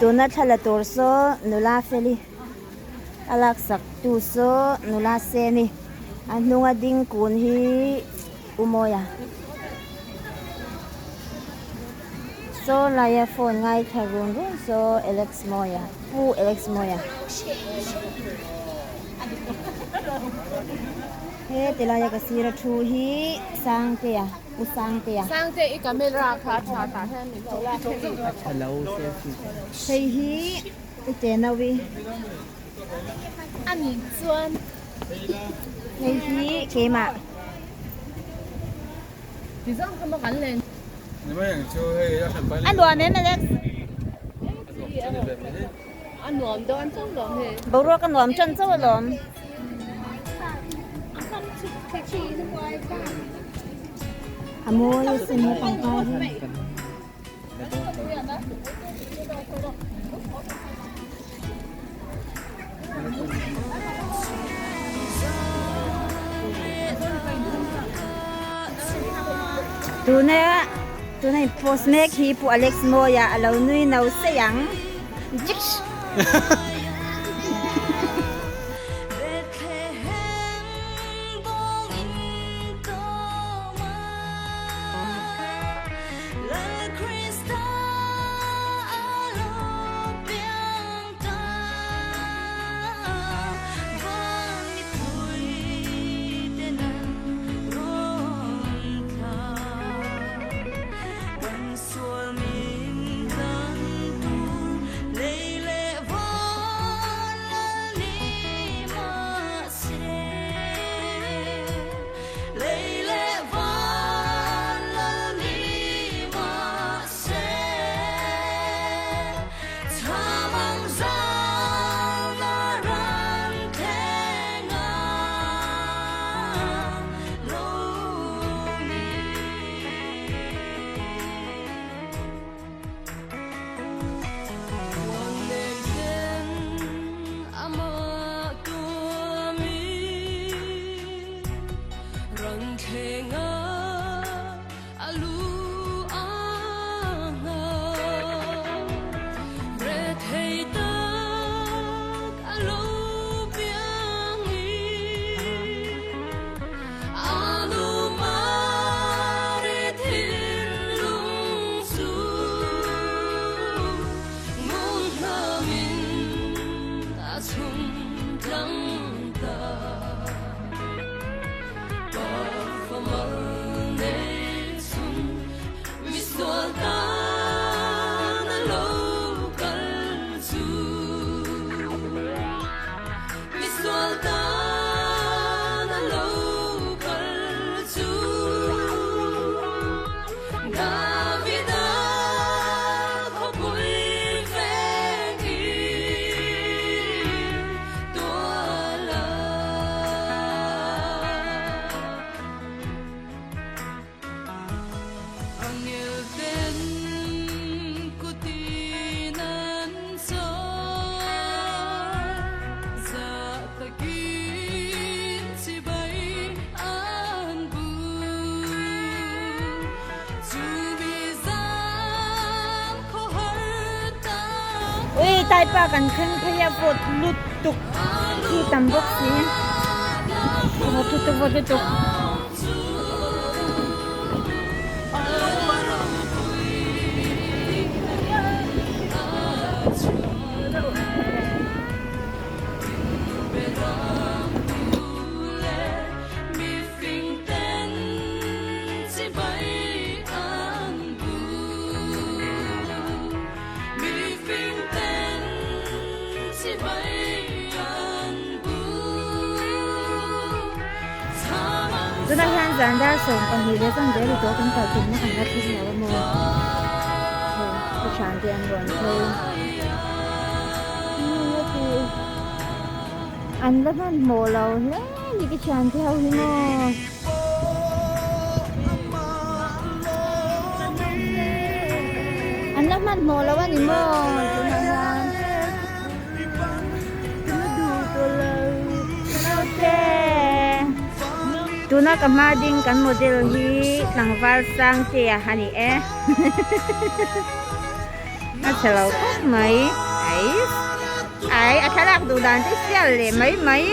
Tuna thla la tur saw nula feli a laksak tu saw nula seni a hnunga ding kun hi u mawia saw laia phone ngaithla run run saw Alex mawia pu Alex mawia. He tilaia ka sira thu hi Sangtea u Sangtea. Sangte i camera kha a tha tah hian min lo lak thei. A tha lo selfie. Hei hi u Tenawi. A nih chuan. Hei hi keimah. Ti zawng kha maw kan len. A nuam em Alex? A nuam dawn chauh lawm hei. Boruak a nuam tan chauh alawm. A mawi asin he pangpar hi. Tuna tuna in post mek hi Pu Alex Mawia a lo nui no sei ang. Ui taipa kan thleng phei a vawt lutuk thi tam bawk si vawt lutuk vawt lutuk. Tunah hian zan dar 12 leh chuan zel i tawh kan kal tumna kan la thleng lo a maw hei ka thian te an rawn phei an la hmanhmawh lo hle a ni ka thian te ho hi maw. An la hmanhmawh lo a ni maw tunah hian. Tuna ka hma ding kan model hi tlangval Sangtea a ni e. A chhe lo khawp mai. Ai, ai a thlalak duh dan te sial leh mai mai.